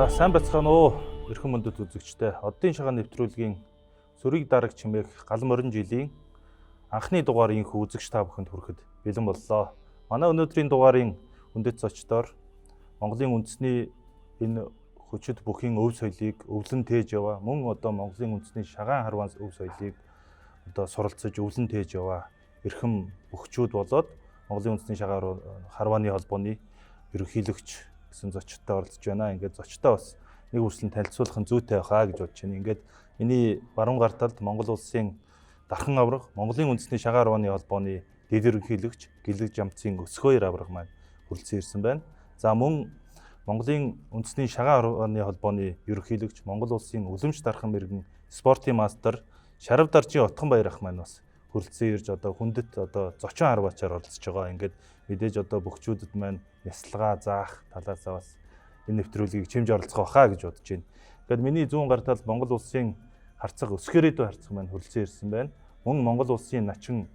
За, сайн байцгаана уу, эрхэм мөндөд үзэгчдээ. Оддын шагаан нэвтрүүлгийн "Сүрийг дараг" чимээх гал морин жилийн анхны дугаар инхүү үзэгч та бүхэнд хүрэхэд бэлэн боллоо. Манай өнөөдрийн дугаарын үндэт зочдоор Монголын үндэсний энэ хүчит бүхийн өв соёлыг өвлөн тээж яваа, мөн одоо Монголын үндэсний шагаан харваан өв соёлыг одоо суралцаж өвлөн тээж яваа эрхэм бөхчүүд болоод Монголын үндэсний шагаан харвааны холбооны ерөнхийлөгч гэсэн зочдтой оролцож байна. Ингээд зочдтой бас нэг үрслэн танилцуулах нь зүйтэй байхаа гэж бодож байна. Ингээд миний баруун гар талд Монгол улсын дархан авраг, Монголын үндэсний шагаан харвааны холбооны дэд ерөнхийлөгч Гэлэг Жамцын Өсгөөр авраг маань хүрэлцэн ирсэн байна. За, мөн Монголын үндэсний шагаан харвааны холбооны ерөнхийлөгч, Монгол улсын үлэмж дархан мэргэн, спортын мастер Шарав Даржийн Отхон Баяр ах маань бас хүрэлцэн ирж одоо хүндэт одоо зочин харваачаар оролцож байгаа. Ингээд мэдээж одоо бөхчүүдэд маань нясалгаа заах талаас бас энэ нэвтрүүлгийг чимж оролцох байхаа гэж бодож байна. Ингээд миний зүүн гар талд Монгол улсын харцаг Өсгөрөөдөө харцаг маань хүрэлцэн ирсэн байна. Мөн Монгол улсын начин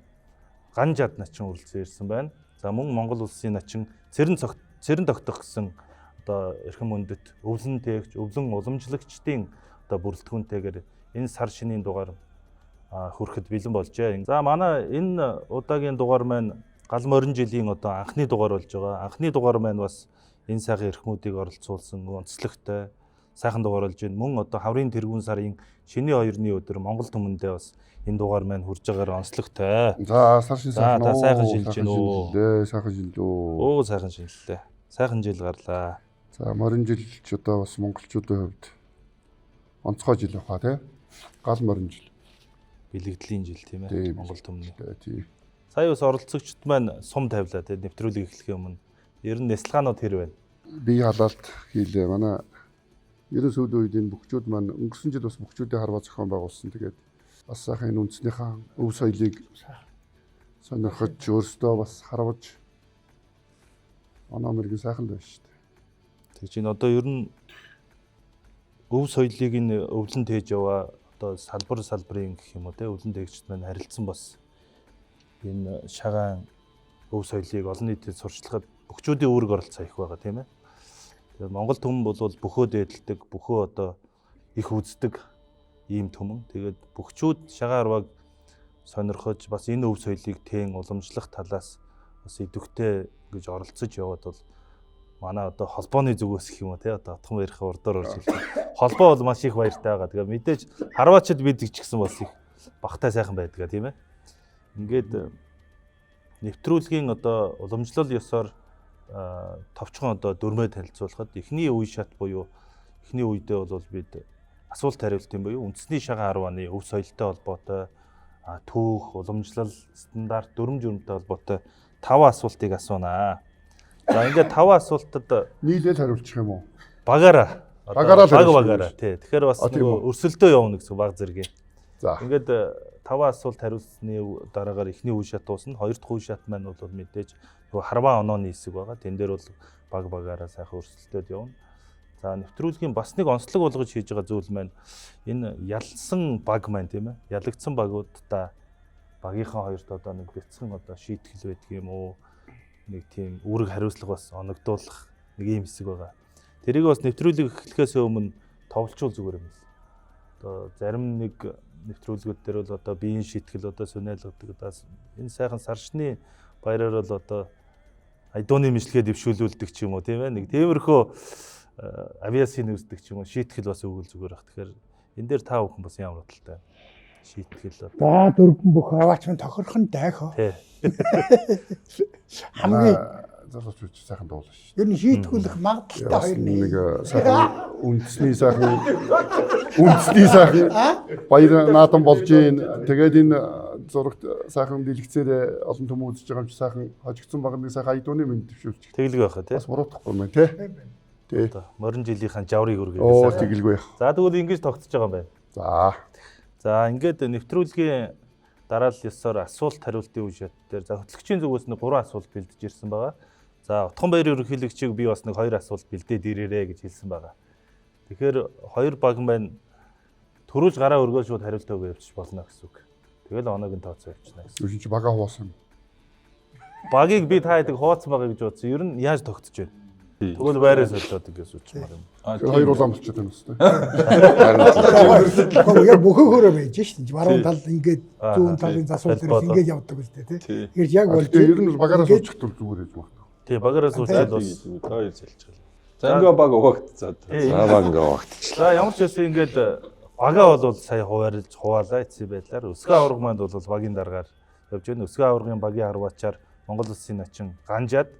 Ганжад начин хүрэлцэн ирсэн байна. За, мөн Монгол улсын начин Цэрэн цогт Цэрэн тогтох гэсэн одоо эрхэм мөндөт өвлөн тээгч, өвлөн уламжлагчдын одоо бүрэлдэхүүнтэйгээр энэ сар шинийн дугаар хүрэхэд бэлэн болжээ. За, манай энэ удаагийн дугаар маань гал морин жилийн одоо анхны дугаар болж байгаа. Анхны дугаар маань бас энэ сайхан эрхмүүдийг оролцуулсан онцлогтой сайхан дугаар болж байна. Мөн одоо хаврын тэргүүн сарын шинийн хоёрны өдөр Монгол түмэндээ бас энэ дугаар маань хүрж байгаагаар онцлогтой. За, сар шин За, сайхан та уу, сайхан шинэлж гин үү? шинэллээ, сайхан шинэлөө. Оо, сайхан шинэллээ. Сайхан жил гарлаа. За, морин жил ч одоо бас монголчуудын хувьд онцгой жил баха, тий. Гал морин жил. Бэлэгдлийн жил, тийм ээ. Тийм. Монгол түмний. Тий. Сая бас оролцогчд маань сум тавилаа, тийм, нэвтрүүлэг эхлэхийн өмнө. Ер нь нясалгаанууд хэр байна? Бие халаалт хийлээ. Манай ерөн сүүлийн үед энэ бөхчүүд маань өнгөрсөн жил бас бөхчүүдийн харваа зохион байгуулсан. Тэгээд бас сайхан энэ үндснийхээ өв соёлыг сонирхож, өөрсдөө бас харваж оноо мэрэгэн сайхан л байна шүү дээ. Тэг чинь одоо ер нь өв соёлыг энэ өвлөн тээж яваа одоо салбар салбарын гэх юм уу, те, өвлөн тээгчд маань харилцсан бас энэ шагаан өв соёлыг олон нийтэд сурчлахад бөхчүүдийн үүрэг оролцоо их байгаа, тийм ээ. Тэгээд Монгол түмэн бол бөхөө дээдэлдэг, бөхөө одоо их үздэг ийм түмэн. Тэгээд бөхчүүд шагаан арваг сонирхож бас энэ өв соёлыг тээн уламжлах талаас бас идэвхтэй гэж оролцож яваад бол манай одоо холбооны зүгээс гэх юм уу, те, одоо Отхон баярхаа урдаар орж хэлсэн. Холбоо бол маш их баяртай байгаа. Тэгээ мэдээж харваачд бид ч гэсэн бас их багтай сайхан байдаг, тийм ээ. Ингээд нэвтрүүлгийн одоо уламжлал ёсоор товчхон одоо дөрмөө танилцуулахад эхний үе шат буюу эхний үедээ бол бид асуулт хариултын буюу үндэсний шагаан харвааны өв соёлтой холбоотой түүх, уламжлал, стандарт, дүрм журмтай холбоотой таван асуултыг асуунаа. За, ингээд таван асуултад Нийлээл хариулчих юм уу? Багаараа одоо Багаараа л баг хариулчих багаараа, тий. Тэгэхээр бас А, тийм нөгөө үү. өрсөлдөө явна гэсэн баг зэргийн. За. Ингээд таван асуулт хариулсны дараагаар эхний үе шат дуусна. Хоёр дахь үе шат маань бол мэдээж нөгөө харваа онооны хэсэг байгаа. Тэн дээр бол баг багаараа сайхан өрсөлдөөд явна. За, нэвтрүүлгийн бас нэг онцлог болгож хийж байгаа зүйл маань энэ ялсан баг маань, тийм ээ. Ялагдсан багуудаа багийнхаа хоёрт одоо нэг бяцхан одоо шийтгэл байдаг юм уу? Нэг тийм үүрэг хариуцлага бас оногдуулах нэг ийм хэсэг байгаа. Тэрийг бас нэвтрүүлэг эхлэхээс өмнө товлчул зүгээр юм л. Одоо зарим нэг нэвтрүүлгүүд дээр бол одоо биеийн шийтгэл одоо сониалгадаг. Одоо энэ сайхан саршны баяраар бол одоо айдууны мэдлэгээ дэвшүүлүүлдэг ч юм уу, тийм ээ. Нэг тиймэрхүү авиасын үүсдэг ч юм уу, шийтгэл бас өгвөл зүгээр ах. Тэгэхээр энэ дээр та бүхэн бас ямар бодолтой байна? Шийтгэл одоо За, дөрвөн бүх аваач нь тохирох нь дайхо. Тий. Хамгийн Залуучууд ч сайхан дуулна шүү дээ. Ер нь шийтгүүлэх магадлалтай Бас хоёр нэг нэг. сайхан үндэсний сайхан баяр наадам болж гин. Тэгээд энэ зурагт сайхан дэлгэцээр олон түмэн үзэж байгаа юм чи сайхан хожигдсон баг нэг сайхан айдууны мэнд дэвшүүлчих. Тэгэлгүй байхаа, тий. Бас буруутахгүй юм байна, тий. Тий. Одоо морин жилийнхаа жаврыг өргөе. Оо, тэгэлгүй яах. За, тэгвэл ингэж тогтсож байгаа юм байна. За. За, ингээд нэвтрүүлгийн дараалал ёсоор асуулт хариултын үе шат дээр, за, хөтлөгчийн зүгээс нэг гурван асуулт бэлдэж ирсэн байгаа. За, Утхан баярын ерөнхийлөгчийг би бас нэг хоёр асуулт бэлдээд ирээрээ гэж хэлсэн байгаа. Тэгэхээр хоёр баг маань төрүүлж гараа өргөөл шууд хариултаа өгөө явчих болно гэсэн үг. Тэгэл оног нь тооцоо явчихна гэсэн. Юу чи бага хуваасан. Багийг би та хэдэг хуваацсан байгаа гэж бодсон. Ер нь яаж тогтож байна? Тэгвэл байраа солиод ингэ суучихмаар юм. Хоёр улаан болчиход байна үстэй. Гэхдээ яг бөхөөхөөрөө байж шин. Баруун тал ингээд зүүн талын засвар дээр ингээд явдаг үстэй тий. Тэгэхээр яг болж Тэгээ ер нь бол багаараа суучих тул зүгээр гэж магадгүй. Тий, багаараа суучихвал бас Та хоёр соличихлаа. За ингээ баг угаагдцаа. Тий. За баг ингээ угаагдчихлаа. За ямар ч байсан ингээд бага бол сая хуваарлж хуваалаа эцсийн байдлаар өсгөө авраг манд бол багийн даргаар явж байна. Өсгөө аврагын багийн харваачаар Монгол улсын начин ганжаад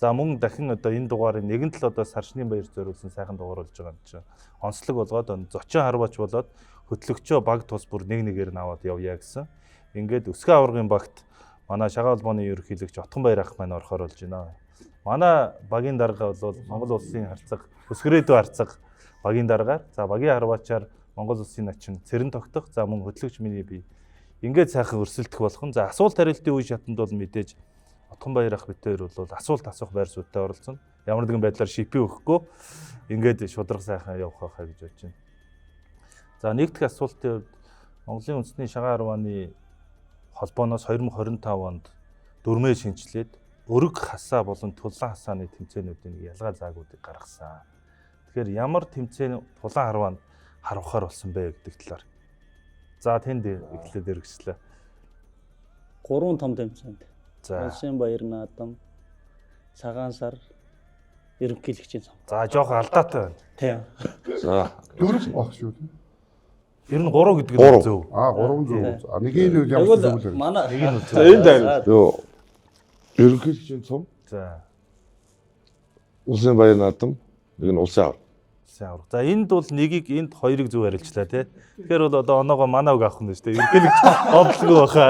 за мөн дахин одоо энэ дугаарын нэгэн тал одоо саршны баяр зориулсан сайхан дугаар болж байгаа юм чинь онцлог болгоод зочин харваач болоод хөтлөгчөө баг тус бүр нэг нэгээр нь аваад явъя гэсэн. Ингээд өсгөө аврагын багт манай шагаа холбооны ерөнхийлөгч Отгонбаяр ах маань орохоор болж байна. Манай багийн дарга бол Монгол улсын харцаг өсгөрөөдөө харцаг багийн даргаар за багийн харваачаар Монгол улсын начин цэрэн тогтох за мөн хөтлөгч миний бие ингээд сайхан өрсөлдөх болгон за асуулт хариултын үе шатанд бол мэдээж Отгонбаяр ах бид хоёр бол асуулт асуух байр суурьтай оролцсон. Ямар нэгэн байдлаар шипи өгөхгүй ингээд шудраг сайхан явах байхаа гэж бодож байна. За нэг дэх асуултын хувьд Монголын үндэсний шагаан арваны холбооноос 2025 онд дөрмөө шинчлээд өрг хасаа болон тулаан хасааны тэмцээнүүдийн нэг ялгаа заагуудыг гаргасан. Тэгэхээр ямар тэмцээн тулаан харваанд харвахаар болсон бэ гэдэг талаар. За тэнд эхлээд өргөжлөө. Гурван том тэмцээнд. За. Улсын баяр наадам, цагаан сар, ерөнхийлөгчийн цом. За жоохон алдаатай байна. Тийм. За Дөрөв баг шүү дээ. Ер нь 3 гэдэг нь Гурав. зөв. Аа 3 зөв. А нэгийг нь ямар ч Тэгвэл зөв л. манай За энд ариул. юу ерөнхийлөгчийн цом, За. улсын баяр наадам, нэг нь улсын аварга. Улсын аварга. За энд бол нэгийг энд хоёрыг зөв харилцлаа тий. Тэгэхээр бол одоо оноогоо манай үг авах нь шүү дээ. Ерөнхийлөгч одлого баха.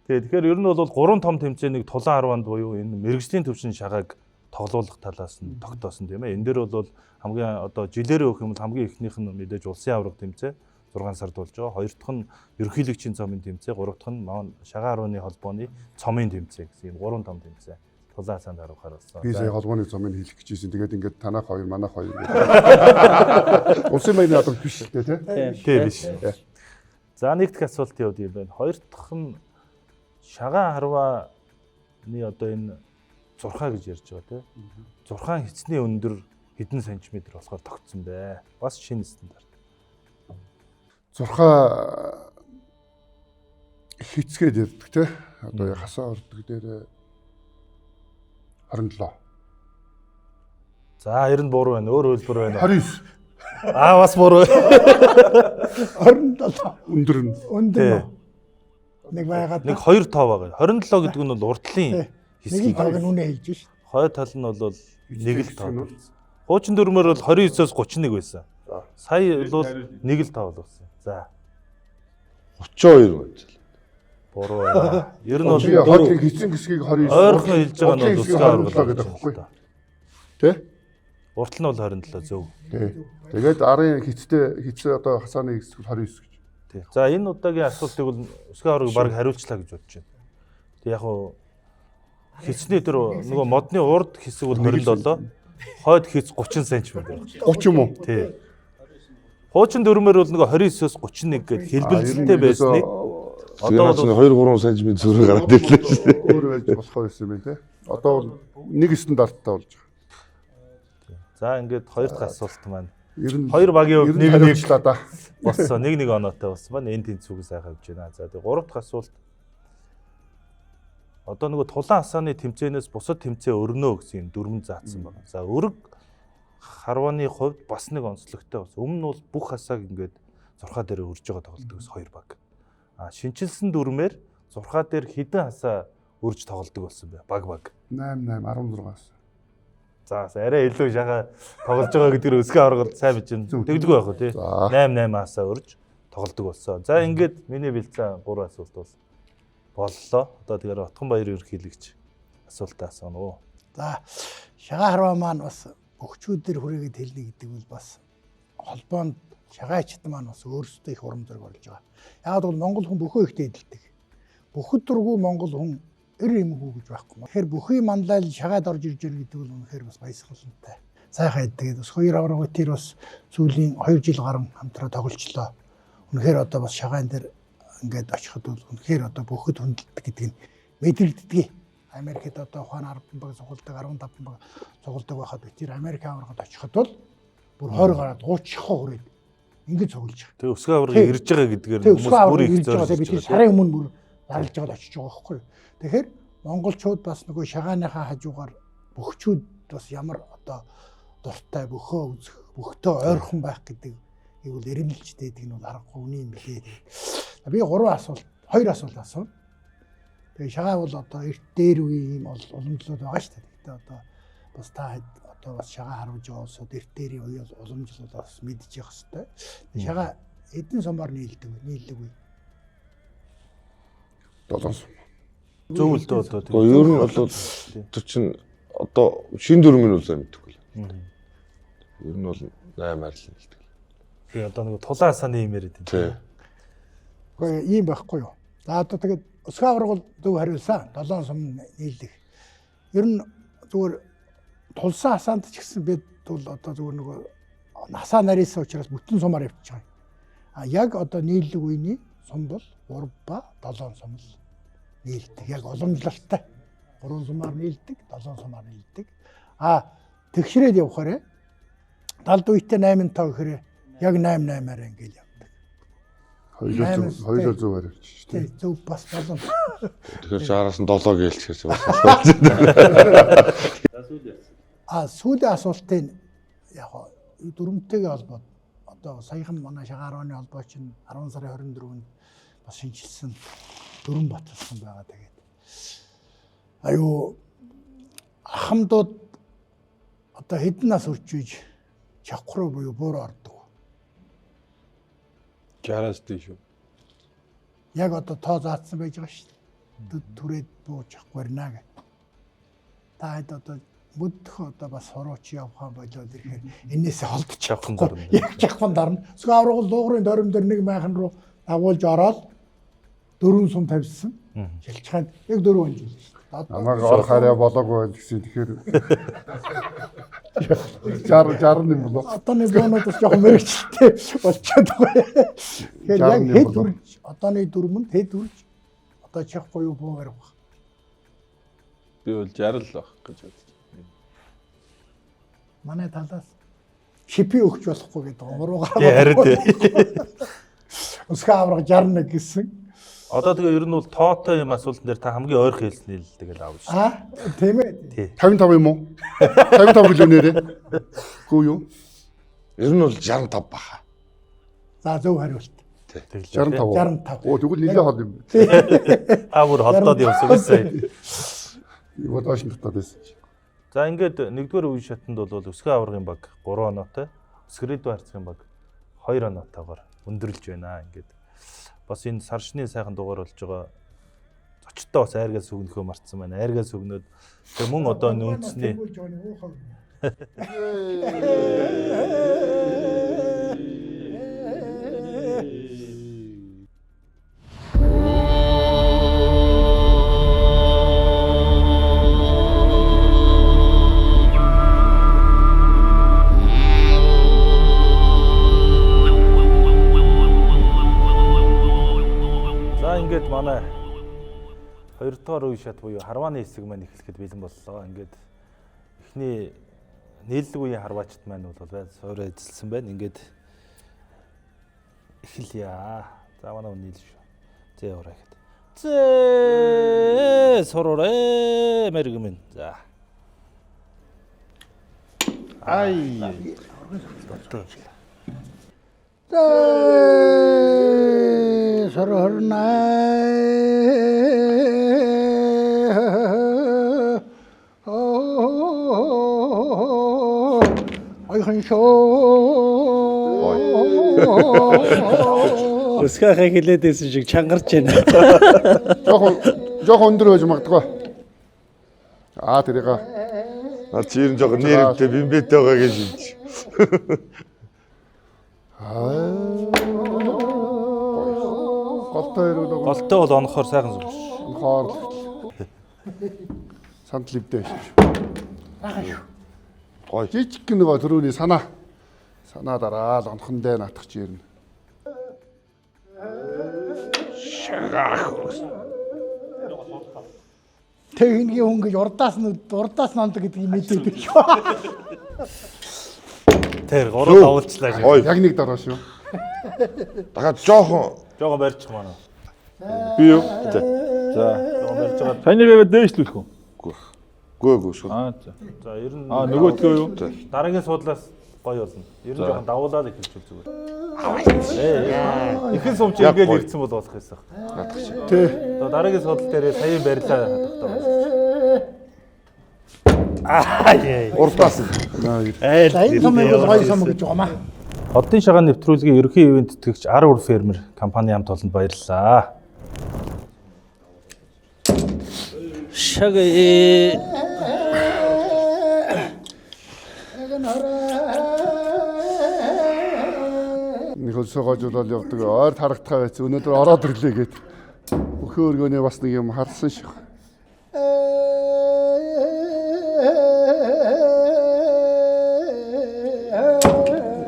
Тэгээ тэгэхээр ер нь бол гурван том тэмцээнийг тулаан арванд буюу энэ мэрэгжлийн төвшин шагааг тоглуулах талаас нь тогтоосон тийм ээ. Энэ дээр бол хамгийн одоо жилээрээ өгөх юм бол хамгийн эхнийх нь мэдээж улсын аварга тэмцээн 6 сард болж байгаа. Хоёр дахь нь ерөнхийлөгчийн цомын тэмцээн, гурав дахь нь шагаан арваны холбооны цомын тэмцээн гэсэн юм гурван том тэмцээн тулаан хасаанд харуулахаар болсон. Би сая холбооны цомыг хэлэх гэж ирсэн. Тэгээд ингээд танах хоёр, манах хоёр гэдэг. Улсын баярын наадам биш л дээ тий. Тий биш. За нэг дэх асуултын хувьд юм байна. Хоёр дахь нь шагаан харвааны одоо энэ зурхаа гэж ярьж байгаа тий. Зурхаан хэцний өндөр хэдэн сантиметр болохоор тогтсон бэ? Бас шинэ стандарт. Зурхаа хицгээд ярьдаг тий. Одоо хасаа ордог дээр 27. За ер нь буруу байна. Өөр хөлбөр байна. 29 Аа бас буруу. 27 өндөр нь. өндөр нь нэг байгаад Нэг хоёр тоо байгаа. 27 гэдэг нь бол уртлын Нэг л хэсгийг. тоог нь үнэ хийж шин. Хой тал нь бол нэг л тоо. Хэсэг нь. Хуучин дүрмээр бол 29-оос 31 байсан. Сая бол нэг л тоо болсон. За 32 байж. буруу байна. Ер нь бол Би хотлын хэцэн хэсгийг 29. ойрхон хэлж байгаа нь уртлын бол хэсгийг өсгөө аварга 27 гэдэг аахгүй. Тэ? Уртл нь бол 27 зөв. Тий. Тэгээд арын хицтэй хицээ одоо хасааны хэсэг 29 гэж. Тий. За энэ удаагийн асуултыг бол өсгөө аваргыг баг хариулчлаа гэж бодож байна. Тэг яг уу хэцний тэр нөгөө модны урд хэсэг бол 27, хойд хэц 30 см. 30 юм уу? Тий. Хуучин дүрмээр бол нөгөө 29-оос 31 гээд хэлбэлзэлтэй байсныг Одоо одоо бол бол 2 3 см зүрх гараад ирлээ шүү дээ. Өөр байж болох байсан юм байна те. Одоо бол нэг стандарттай болж байгаа. за ингээд хоёр дахь асуулт маань Ер нь хоёр багийн хувьд ер нь нэг нэг хариулчлаа да. болсон. Нэг нэг оноотой болсон маань энэ тэнцвүүг сайхан авч байна. За тэгээ гурав дахь асуулт. Одоо нөгөө тулаан хасааны тэмцээнээс бусад тэмцээн өрнөө гэсэн юм дүрмэн заасан байна. За өрг харваны хувьд бас нэг онцлогтой болсон. Өмнө нь бол бүх хасааг ингээд зурхаа дээр өрж байгаа тоглолдог ус хоёр баг. А шинчилсэн дүрмээр зурхаа дээр хідэн хасаа өрж тоглолдог болсон бай. Баг баг. 8 8 16-аас. За арай илүү шагаа тоглож байгаа гэдгээр өсгөө аврагд сайн мэдэж байна. Тэглгүй байх уу тий? За. 8 8 асаа өрж тоглодог болсон. За ингээд миний бэлдсэн 3 асуулт бол боллоо. Одоо тэгэхээр Отгонбаяр ерөнхийлөгч асуултаа асууна уу? За шагаа харваа маань бас бөхчүүдээр хүрээгээд хэлнэ гэдэг бол бас холбоонд шагайчд маань бас өөрсдөө их урам зориг оруулж байгаа. Яг бол Монгол хүн бөхөө ихтэй эдэлдэг. Бөхөд дургүй Монгол хүн эр эмгүү гэж байхгүй. Тэгэхээр бүхий манлайл шагаад орж ирж байгаа гэдэг бол үнэхээр бас баясгалантай. Сайхан тэгээд бас хоёр авраг тэр бас сүүлийн 2 жил гарan хамтраа тоглолцлоо. Үнэхээр одоо бас шагаан дээр ингээд очиход бол үнэхээр одоо бөхөд хүндэлдэг гэдэг нь мэдрэгддэг. Америкт одоо ухаан 10 баг цугладаг, 15 баг цугладаг байхад бид тэр Америк аваргад очиход бол бүр 20 гараад 30 хоо хүрээд ингэж цуглаж байгаа. Тэгээ өсгөө аварга Тий. ирж байгаа гэдгээр Тэгээ хүмүүс өсгөө бүр аварга их ирж байгаа. зорж Тэгээ бид байгаа. сарын өмнө бүр зарлж байгаад очиж байгаа байхгүй юу. Тэгэхээр монголчууд бас нөгөө шагааныхаа хажуугаар бөхчүүд бас ямар одоо дуртай бөхөө үзэх, бөхтөө ойрхон байх гэдэг юу бол эрэмлж дээдэг нь бол аргагүй үний юм билээ. Тэгээд би гурван асуулт, хоёр асуулт асуув. Тэгээ шагаа бол одоо эрт дээр үеийн юм уламжлал байгаа шүү дээ. Гэхдээ одоо бас та хэд одоо бас шагаа харуулж байгаа улсууд эрт дээрийн үеийн уламжлал бас мэдчих хэвээр. Шагаа хэдэн сумаар нийлдэг вэ? Нийлдэг үе. 7 сум. Зөв л дөө одоо. Гэхдээ ер нь бол тэр чинь одоо шин дүрм нь бол сайн мэдэхгүй л. Ер нь бол 8 арил нэлдэг. Тэгээ одоо нэг тулаан асааны юм яриад байна. Тий. Үгүй ийм байхгүй юу. За одоо тэгээд өсгөө авраг бол зөв хариулсан. 7 сум нийлдэг. Ер нь зүгээр тулсан асаанд ч гэсэн бид бол одоо зүгээр нөгөө насаа нарийнсан учраас бүтэн сумаар явчих байгаа юм. А яг одоо нийлэг үений сум бол 3 ба 7 сум л нийлдэг. Яг уламжлалтай. 3 сумаар нийлдэг, 7 сумаар нийлдэг. А тэгшрээд явахаарэ далд үедээ 8 тоо гэхээр яг 8 8-аар ингээл явдаг. Хоёулаа Найман зөв, хоёулаа зөв хариулчих шүү Тий, дээ. зөв бас болно. Тэгэхээр шаараас нь 7 гэлчихэр бас. За сүүлийн асуулт. А сүүлийн асуултын яг хоо дүрмтэйгээ холбоод одоо саяхан манай шагаан 10-ны холбоо чинь 10 сарын 24-нд бас шинжилсэн дүрм баталсан байгаа. Тэгээд аюу ахмадууд одоо хэдэн нас хүрч үйж чавх руу буюу буур ордог. 60-аас дээш үү? Яг одоо тоо заацсан байж байгаа шүү дээ. Түрээд бууж авах барина гэх. Та хэд одоо мөдөх одоо бас сурууч явах болоод ирэхээр энээсээ холдож Чавхан чадахгүй. дарна. Яг чавхан дарна. Өсгөө авраг луугрын дорим дээр нэг майхан руу дагуулж ороод дөрвөн сум тавьсан. Шилжиханд яг дөрвөн жил шүү дээ. Одоо Намайг орох хараа болоогүй байл гэсэн. Тэгэхээр 60 60 юм болоо. одооны буунууд бас жоохон мэрэгчлээ болчиход байгаа. Тэгэхээр яг 61 хэд болоо. үрж одооны дүрмэнд хэд үрж одоо чихгүй юу буу барих. Би бол 60 л байх гэж бодож байна. Манай талаас шипи өгч болохгүй гэдэг юм. Муруугаар. Тий, харин тий. Өсгөө авраг 61 гэсэн. Одоо тэгээ ер нь бол тоотой юм асуултан дээр та хамгийн ойрхон хэлсэн л тэгэл аав шүү. Аа, тийм ээ. 55 юм уу? 55 гэлөө нэрээ. Үгүй юу? Ер нь бол 65 баха. За зөв хариулт. Тэглээ. 65. уу? 65. Оо тэгвэл нэлээд хол юм. Та бүр холдоод явсан гэсэн. Юу доош нь татаад байсан. За ингээд нэгдүгээр үе шатанд бол өсгөө аваргын баг 3 оноотой, өсгөрийн дүү харцгийн баг 2 оноотойгоор өндөрлж байна. Ингээд бас энэ сар шины сайхан дугаар болж байгаа зочдтой бас айргаа сүгнөхөө мартсан байна. Айргаа сүгнөөд тэгээ мөн одоо энэ үндэсний За ингээд манай хоёр дахь үе шат буюу харвааны хэсэг маань эхлэхэд бэлэн боллоо. Ингээд эхний нийлэг үеийн харваачд маань бол бай суурь эзэлсэн байна. Ингээд эхэлье. За манай хүн нийл шүү. Зээ ураа ихэд. Зээ сурурэ мэрэгмэн. За. Ай. Зээ сорорнай. Ойхон шоо. Өсгөө хилээд байсан шиг чангарч байна. Жохон жохон өндөр байж магадгүй. Аа тэрийг Наад чи ер нь жоохон нэрвтэй бимбэтэй байгаа гэж юм чи. Голтой ирүүл байгаа. Голтой бол онохоор сайхан зүг ш. Хоор. Сандал ивдээ шүү. Гой. Жижиг нөгөө төрөүний санаа. Санаа дараа л онхон дээр натах чи ирнэ. Тэг хингийн хүн гэж урдаас нь ондог гэдгийг мэдээд шүү. Тэр гурав давуулчлаа шүү. Гоё. Яг нэг дараа шүү. Дахиад жоохон Жогоо барьчих манай. Би юу? За. За. Жогоо барьж байгаа. Санийгаа дээшлүүлэх үү? Гөө гөө шүү. Аа за. За ер нь Аа нөгөөдгөө юу? дараагийн суудлаас гоё болно. Ер нь За. жоохон давуулаад эхэлж зүгээр. Ээ. Ихэн сум чи Яг ингээл гоё. ирсэн бол болох юмсан. Наадах шиг. Тэ. За дараагийн суудал дээрээ саяын барилаа хадагтаа байна. Аа яа. Урдаас нь. Айл. За энэ сумыг бол гоё сум гэж байгаа маа. Оддын шагаан нэвтрүүлгийн ерөнхий ивээн тэтгэгч Ар Ур фермер компани хамт олонд баярлалаа. Шаг Нэг хөлсөө гожуулаад явдаг. Ойр тарагдхаа байсан. Өнөөдөр ороод ирлээ гэд. Бүхэн өргөнөө бас нэг юм харсан шүү.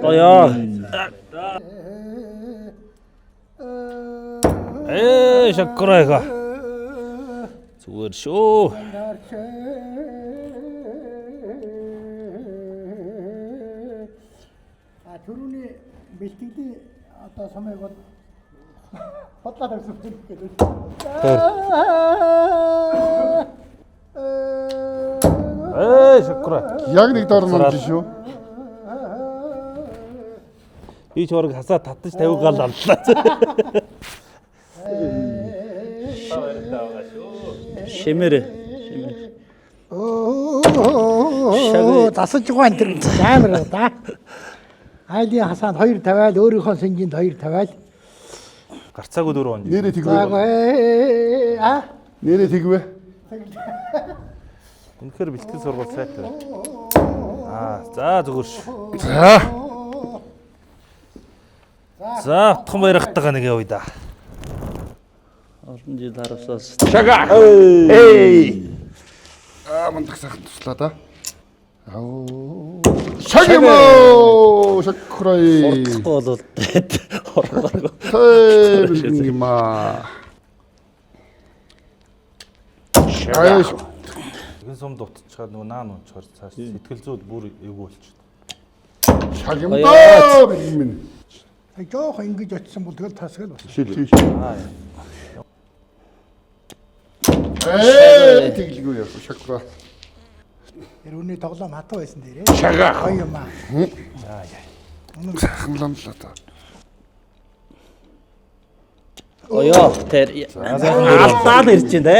Гоёо. Ээ шакурайга. Зүгээр шүү. А түрүүний бэлтгэлийн одоо сумыг бол бодлоо тавьсан гэдэг. Тэр. Ээ шакура. Яг нэг дор нь шүү. Би ч ураг хасаа татаж 50 гал алдлаа. Шимэр. Шимэр. Өө засаж байгаа энэ төр амар да. Айлын хасаанд хоёр тавиал өөрийнхөө сэнжинд хоёр тавиал. Гарцаагүй дөрөв он. Нэрээ За тэгвэ. гоё. А Нэрээ тэгвэ. Үнэхээр бэлтгэл сургууль сайтай байна. Аа за зүгээр шүү. За. За утхан баярхтайгаа нэг явъя да. Олон жил харавсаас. Шага. Эй. Аа мундаг сайхан туслаа да. Ау. Шагимо. Шакурай. Урдлахгүй бол хоргоргүй. Тэр юм аа. Аа. Тэгэн сум дутчихад нөгөө наан унчаар цааш сэтгэл зүйд бүр эвгүй болчиход. Шагимдаа минь. Тэг жоох ингэж очисон бол тэгэл тасгал бас. Шил. Ээ тэглгүй яах шакура. Тэр үний тоглоом хатуу байсан дээрээ. Шага. Гоё юм аа. Сайхан ламлаа та. Гоёо. Тэр алдаад ирж байна те.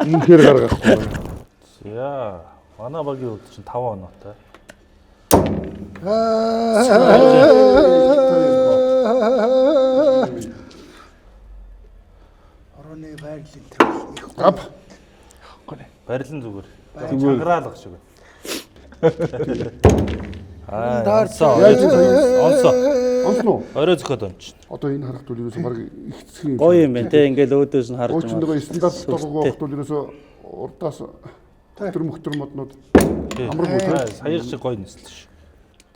Үнэхээр гаргахгүй. За манай багийн хувьд чинь 5 оноотой. Орооны байрлал энэ төр их Гап. Барилан зүгээр. Чангараалга шиг байна. Аа. Доор Яаж Онсоо. Онсон уу? Орой зөхөд онч. Одоо энэ харахт бол ерөөсөө баг ихцэх юм. Гоё юм байна те. Ингээл өөдөөс нь харж Уучин нөгөө стандарт тогоо Сүртэй. хот бол ерөөсөө урдаас өтөр мөхтөр моднууд амаргүй Аа, тийм. Саяг шиг гоё нислээ ш.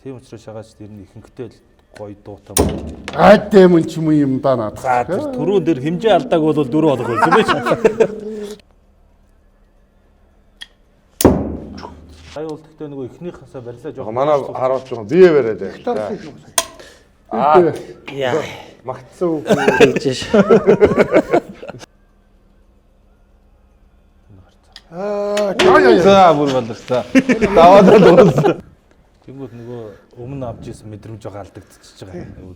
Тийм учраас шагаач тэр нь ихэнхдээ л гоё дуутай мөн. Айдэ мөн ч юм юм да наад. За тэр түрүүн дээр хэмжээ алдааг бол дөрөв олох байсан байж. Сая бол тэгтээ нөгөө эхнийх хасаа барилаа жоох. Манай харуулж байгаа бие бариад байна. дорсон их юм. Аа. Яа. Магтсан үг. Тэгж ш. Аа За бүр болорсон. Даваад л болсон. Тэнгүүд нөгөө өмнө авч исэн мэдрэмж байгаа алдагдчихж байгаа. Нөгөө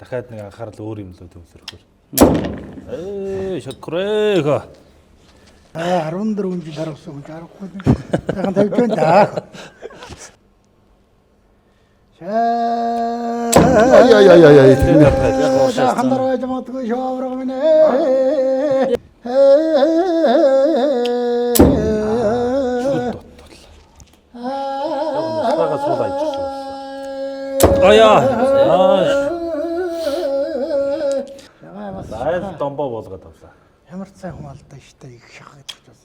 Дахиад нэг анхаарал өөр юм лөө төвлөрөхөр. Ээ шокрэг. Аа 14 жил харавсан хүн аргагүй. Сайхан тавьж байна да. Ай ай ай ай ай. Сайхан дарааж магадгүй шооврог минь ээ. Нустайгаа суул ажиж байна. Гоёо. Аа. Ягаа бас Айл домбо болгоод авлаа. ямар ч сайн хүн алдаа штэ их шах гэдэг ч бас.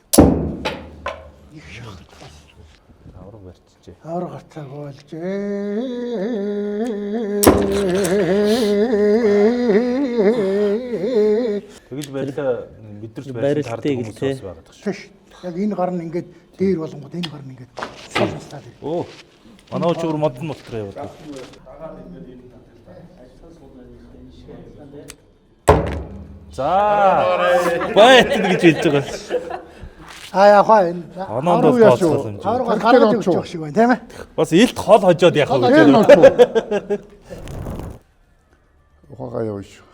Их шах бас. Авраг барьчихжээ. Авраг гарцааг болж. Тэгж барилаа мэдэрч барьсан таардаг Барилтыг хүмүүс л те. бас байгаад байгаа шүү. Тийш. Яг энэ гар нь ингээд дээр болонгод энэ гар нь ингээд цол наслаад ирнэ. Оо. Манай ч өөр модон болтроо яваад. За. Байт гэж хэлж байгаа. А яах вэ энэ Оноонд бол Авраг яаш тооцоол юу? хэмжээ. авраг Тархиар гаргаж өгч онцуу. явах шиг байна тийм ээ. Бас илт хол хожоод яах вэ гэж. Тэр нь онцуу. Ухаагаа явна шүү.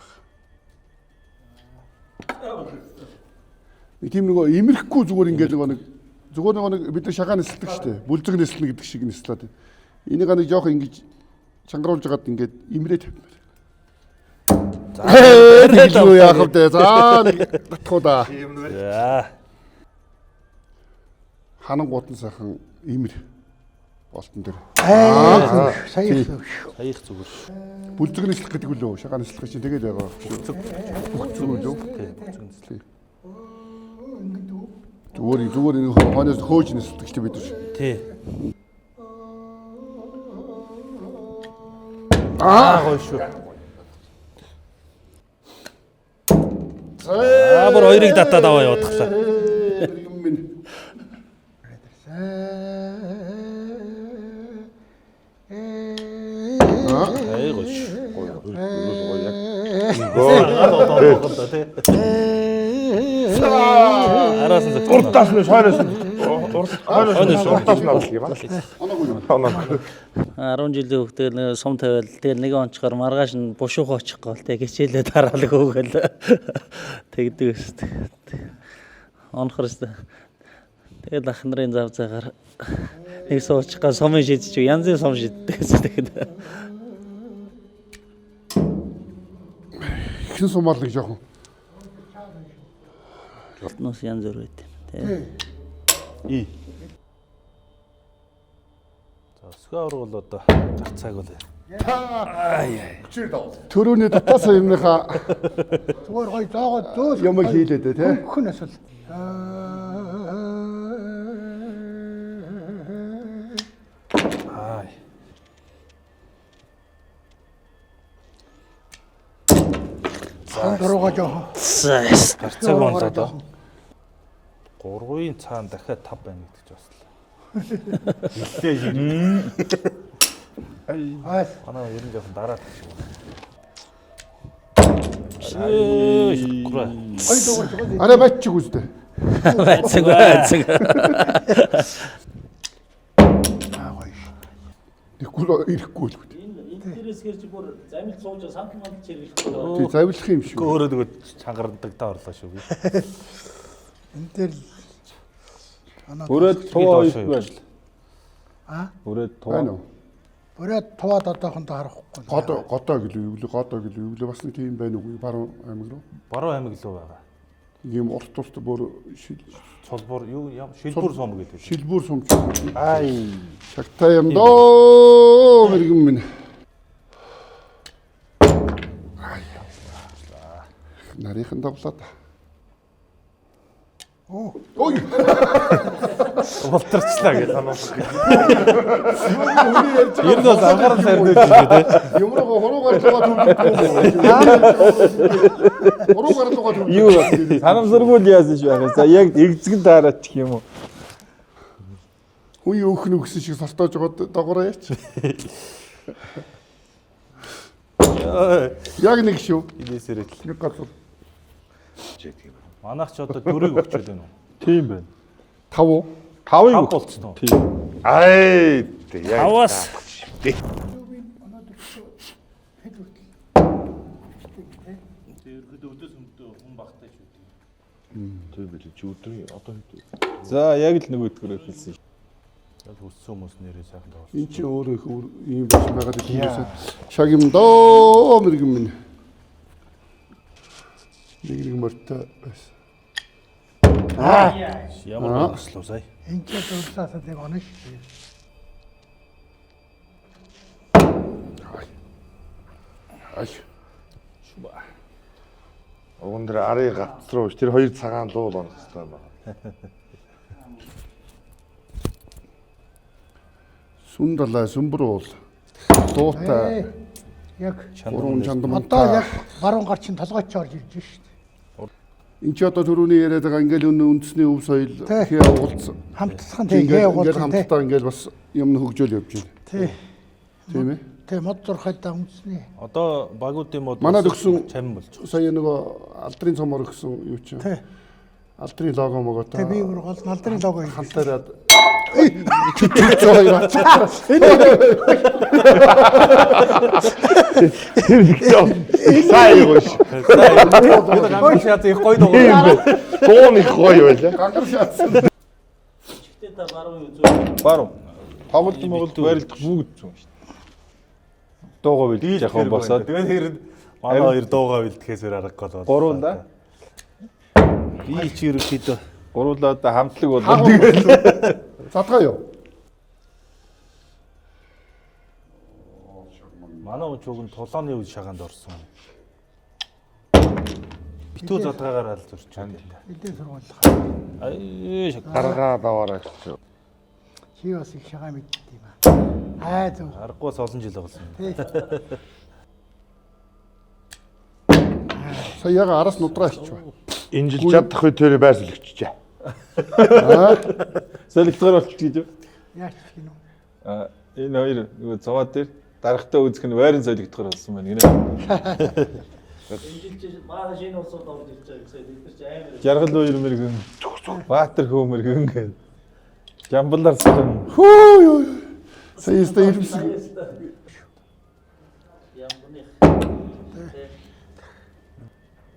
Нэг тийм нөгөө имерхгүй зүгээр ингээд нөгөө нэг зүгээр нөгөө нэг бид нар шагаа нислдэг шүү дээ. Бүлзэг нислэнэ гэдэг шиг нислээд. Энийг нэг жоох ингэж чангаруулж хагаад ингээд имрээ тавьмаар. За юу яах вэ? За нэг татах уу да. За. Ханангуут нь сайхан имэр болтон дээр. Аа сая их. Саях зүгээр шүү. Бүлзэг нислэх гэдэг үлээ шагаа нислэх чинь тэгээд байгаа. Бүхцэг. Бүхцэг үлээ. Тий. Бүлзэг нислэх. Зүгээр зүгээр энэ хойноос хөөж нислдэг чинь бид нар. Тий. Аа гоё шүү. Аа бүр хоёрыг татаад аваа явуулглаа. Юм минь. Ай гоё шүү. Гоё. Гоё яг. Гол тий. Араас нь зогссон. Урдаас нь хойноос нь урд хойноос урдаас нь авах юм аа. Оноогүй. 10 жилийн хүүхдээ нэг сум тавиал тэгэл нэг онцгоор маргааш нь бушуух очих гол тэг хичээлээ дараалаг хөөгөл тэгдэг өст. Онохор өст. Тэгэл ах нарын зав цагаар нэг суучих га сумын шидчих янзын сум шиддэг гэсэн тэгэд. Ихсэн сумаал нэг жоохон. Нус янз бүр байт юм тий. И. За өсгөө авраг бол одоо гарцааг бол. Төрөөний дотоос юмныхаа Зүгээр гоё зоогоо зөөл юм хийлээ дээ тий. Хөн асуул. Аа. Хон дуруугаа жоохон. За Гарцааг онлоо доо. Гурвын цаана дахиад 5 байна гэдэг чи бас л. Нилээ юм. Айл. Манай ер нь жоохон дараад шиг байна. Ээ, шүкрэ. Гоё дуугарч гоё. Арай бачиг үстэй. байцаг байцаг. Аа гоё. Тэгэхгүй л ирэхгүй л үү. Энэ дээрээс хэрч бүр замил сууж сантал манд чиргэлэхгүй. Тий завилах юм шиг. Өөрөө нөгөө чангардаг та орлоо шүү би. Энэ дээр л анаа Бүрээд туу Доош хоёр байна. Аа? Бүрээд Байна туу. уу? Бүрээд туваад одоохондоо харахгүй. Годоо годоо гэлүү юу гэлээ годоо гэлүү юу гэлээ бас нэг тийм байна уу баруун аймаг руу. Баруун аймаг лөө байгаа. Ийм урт урт бүр шил Цолбор юу ям шилбүр сум гэдэг. шилбүр сумч. Ай. Шагтай юм доо мэрэгэн минь. Нарийнхан давлаад. Оо. Ой. Болтарчлаа гэдэг. Хүний ярьж Ер нь бол анхаарал тавьдаг юм шүү дээ. Ямар хуруу гарлуугаа төвлөхгүй. Хуруу гарлуугаа төвлөхгүй. Юу санамсаргүй л яасан шүү байх. За яг эгзгэн таараачих юм уу? Хүн өөх нь өгсөн шиг сортоож байгаа догоороо яач. Яг нэг шүү. Инээсэрээ л. Нэг газар. Манайх ч одоо дөрөв өгчөөд байна уу? Тийм байна. Тав уу? Тавыг Тав өгч. болцсон уу? Тийм. Ай. Яг Таваас Ерөөдөө өдөөс өмдөө хүн багтай шүү дээ. Тийм билээ. Чи өдрийн одоо хэд вэ? За яг л нөгөөдгөрөө хэлсэн. Яг өссөн хүмүүс нэрээ сайхан тоглож. Энд чи өөрөө их өөр ийм байсан байгаад ихэвээс шаг юм доо мэрэгэн минь. Нэг нэг морьтой байсан. Ямар гоёслоо сая. Энд ч дурсаасаа нэг онно шүү дээ. Ай. Уган дээр арын гац руу тэр хоёр цагаан луул онох хэрэгтэй юм байна. Сүн далай сүмбэр уул. Дуутай Яг гурван одоо чандмантай. яг баруун гар чинь толгойч орж ирж шүү дээ. Энд чи одоо түрүүний яриад байгаа ингээл өнөө үндэсний өв соёл Тий. хээ угалц. Хамтдах нь тий Ингээл хээ ингээл угуулсан тий. хамтдаа ингээл бас юм хөгжөөл явж байна. Тий. Тийм ээ. Тий мод зурхайдаа үндэсний. Одоо багуудын мод Манад өгсөн- чамин болж байгаа. Сая нөгөө алдрын цомор өгсөн юу чи. Тий. Алдрын лого могоо та. Тий би бүр гол алдрын лого юм. Хамтаараад чүчүч хоёр ачаа. Сайн юу ш. Гангар шат их гоё дугаар. Дуун их гоё байлаа. Гангар шатсан. Гэхдээ та баруун үзүү. Баруун. Тоглолт моголт байрлах бүгд зүг шүү дээ. Дуугаа бэлдэж яг хүн босоод Тэгээд тэр манай хоёр дуугаа бэлтгэхээс өөр аргагүй болоо. гуруулаа. Би чи ерөнхийдөө Гуруулаа одоо хамтлаг болоод тэгэл Задгаа юу? манай хүн нь тулааны үе шагаанд орсон. Битүү задгаагаар ал зурчаад байна. Эдийн сургууль. Ай шаг. Гаргаа даваарай гэж. Чи бас их шагаа мэддэг юм аа. Аа зөв. Аргагүй бас олон жил болсон. Тий. Сая яг араас нудраа ичвэ. Энэ жил чадах үе тэр байр солигчжээ. солигдохоор болчих гэж юу? Яаж ч гинүү. А энэ хоёр нөгөө цуваа дээр дарагтаа үзэх нь байран солигдохоор болсон байна гинэ. Энэ жил чи баахан шинэ улсууд орж ирж байгаа гэсэн. Бид нар чи амар. Жаргал хоёр мэрэгэн, Баатар хөө мэрэгэн гэдэг. Жамбалар саран Хөө юу. Сая өстө ирэмсэг. Ямбных. Тий.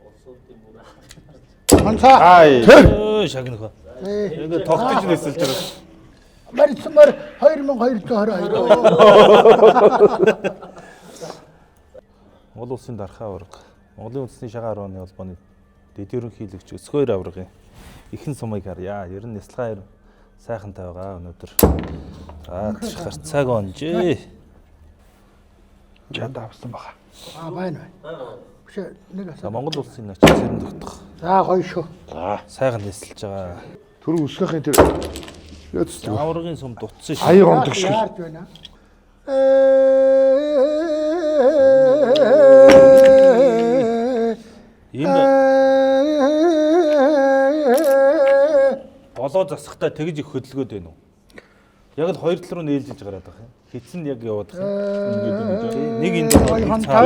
Улсуудын бүр. Онцоо. ай Ой шаг нөхөө. Тий. Тэгээд тогтож нисэлж байгаа. Марицмар 2222. Монгол улсын дархаа аварга, Монголын үндэсний шагаан арваны холбооны дэд ерөнхийлөгч Өсгөөр аваргын ихэн сумыг харъя. Ер нь нислага ер сайхантай байгаа өнөөдөр. За харцааг онжээ. Чад авсан баха. Аа байна байна. Биш нэг За асуу. Монгол улсын начин цэрэн тогтох За гоё шүү. сайхан нисэлж байгаа. Түрүү өсгөхийн тэр Яцлаа. Аваргын сум дутсан шүү. аяг ондог шиг. Яарч байна. Энэ болоо засахтаа тэгж их хөдөлгөөд байна уу? Яг л хоёр тал руу нээлжиж гараад байгаа юм. Хэцэн нь яг яваад байгаа юм. Тий, Нэг энд нэг цаа.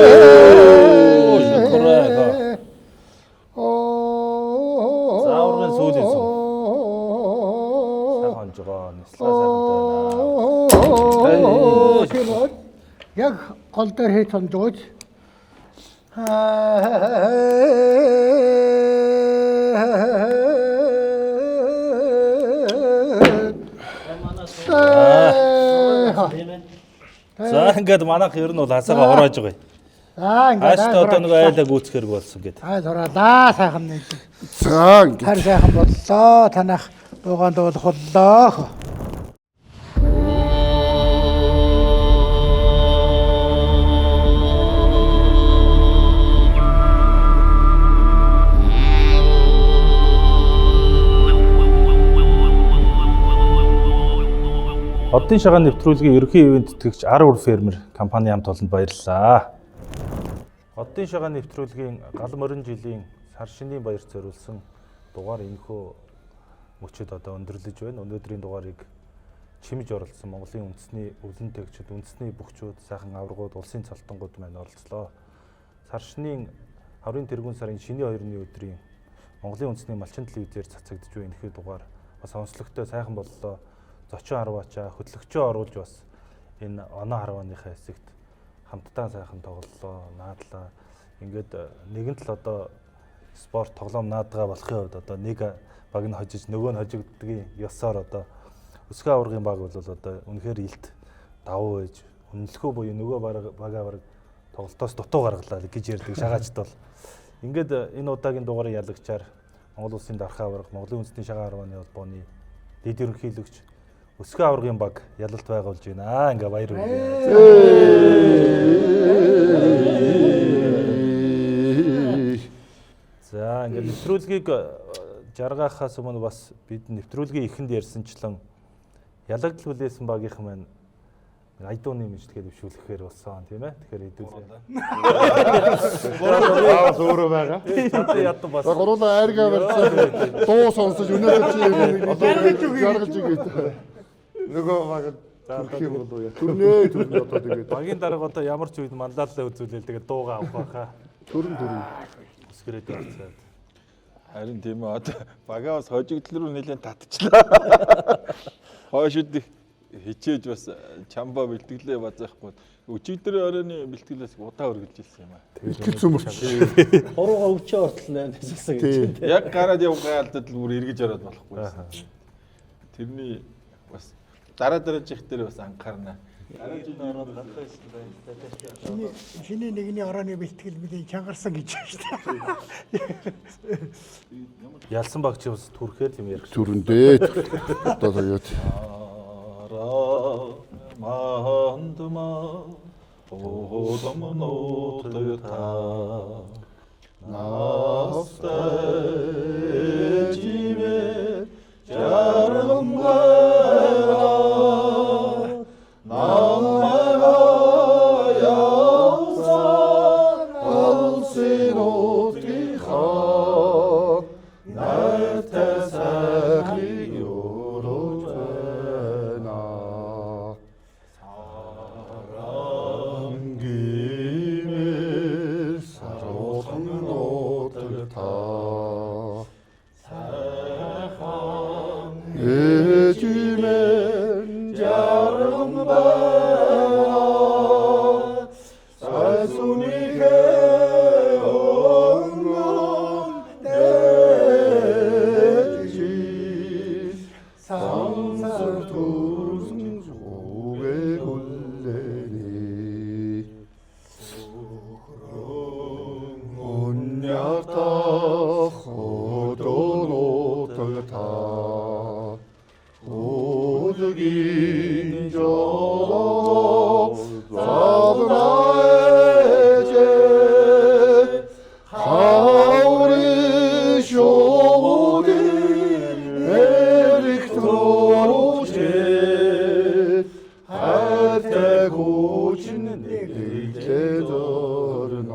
Оо, шүкрээ. Зааврын сүүлийн сум. Сайхан онжгоо, нислага сайхантай байна. Тийм үү? Яг гол дээр хийж онжгооч. Тийм ээ. За ингээд манайх ер нь бол хасаага хурааж байгаа юм. За ингээд Ааштай одоо нэг айлаа гүйцэхэрэг болсон гэдэг. Ай зураалаа сайхан нэг. За ингээд. Хар сайхан боллоо. Танах дуугаан дуулах боллоо. Оддын шагаан нэвтрүүлгийн ерөнхий ивээн тэтгэгч Ар Үр фермер компани хамт олонд баярлалаа. Оддын шагаан нэвтрүүлгийн гал морин жилийн сар шинийн баярт зориулсан дугаар энэхүү мөчөд одоо өндөрлөж байна. Өнөөдрийн дугаарыг чимж оролцсон Монголын үндэсний өвлөн тэгчд, үндэсний бөхчүүд, сайхан аваргууд, улсын цолтонгууд маань оролцлоо. Сар шинийн хаврын тэргүүн сарын шинийн хоёрны өдрийн Монголын үндэсний малчин телевизээр цацагдж буй энэхүү дугаар бас онцлогтой сайхан боллоо. Зочин харваачаа хөтлөгчөө оруулж бас энэ оноо харвааныхаа хэсэгт хамтдаа сайхан тоглолоо, наадлаа. Ингээд нэгэн тал одоо спорт тоглоом наадгаа болохын хувьд одоо нэг баг нь хожиж нөгөө нь хожигддгийн ёсоор одоо өсгөө аваргын баг бол одоо үнэхээр илт давуу байж үнэлэхүү буюу нөгөө багаа бараг тоглолтоос дутуу гаргалаа гэж ярьдаг шагаачд бол. Ингээд энэ удаагийн дугаарыг ялагчаар Монгол улсын дархаа аварга, Монголын үндэсний шагаан арваны холбооны дэд ерөнхийлөгч өсгөө аваргын баг ялалт байгуулж байна. Ингээ баяр хүргэе. За ингээд нэвтрүүлгийг жаргаахаас өмнө бас бид нэвтрүүлгийн эхэнд ярьсанчлан ялагдал хүлээсэн багийнхан маань Айдууны мэдлэгээ дэвшүүлэхээр болсон, тийм ээ. Тэгэхээр хэдүүлээ. Аа, өөрөө байгаа. Чадан ядан бас. За, гуруулаа айргаа барьсан. Дуу сонсож өнөөдөр чи юм Жаргаж өгье. жаргаж өгье. Нөгөө баг төрөх юм болов яа. Төрнөө, төрнө одоо тэгээд. Багийн дарга одоо ямар ч үед манлайлалаа үзүүлээл, тэгээд дуугаа авах байхаа. Төрөн, төрөн. Өсгөрөөд явцаад. Харин тийм ээ. Одоо багаа бас хожигдол руу нэлээд татчихлаа. Хойшид хичээж бас чамба бэлтгэлээ базаахгүй. Өчигдөр оройн бэлтгэлээс удаа үргэлжилсэн юм аа. Итгэл зүмэрч. Хурууга өвчөө ортол нэ гэсэн гэж. Яг гараад явгаа алдад л бүр эргэж ороод болохгүй байсан. Тэрний бас дараа дараачих дээр бас анхаарна. Ороод гарах байсан байна. Шинэ нэгний орооны бэлтгэл мэдээ чангарсан гэж байна шүү дээ. Ялсан баг чи бас түрхээр юм ярих. Төрөндөө. Одоо тэгээд Мандма улам нотта настай чимээ жаргамгай намайга явсан алсын утгийнхаа найртай сайхныг өрөөж байна. Гимээр саруулхан нутагта ээжимэн жаргам байна. Сайсүнийхээ өнгөн дэж сансар төрсөн зүгээ хүлээний. Унярта хотонотта удгийн жолоо залрааje хаврын шуудын эрэгтрүүчээ хайртай хүчин нэгтлээ зорнох.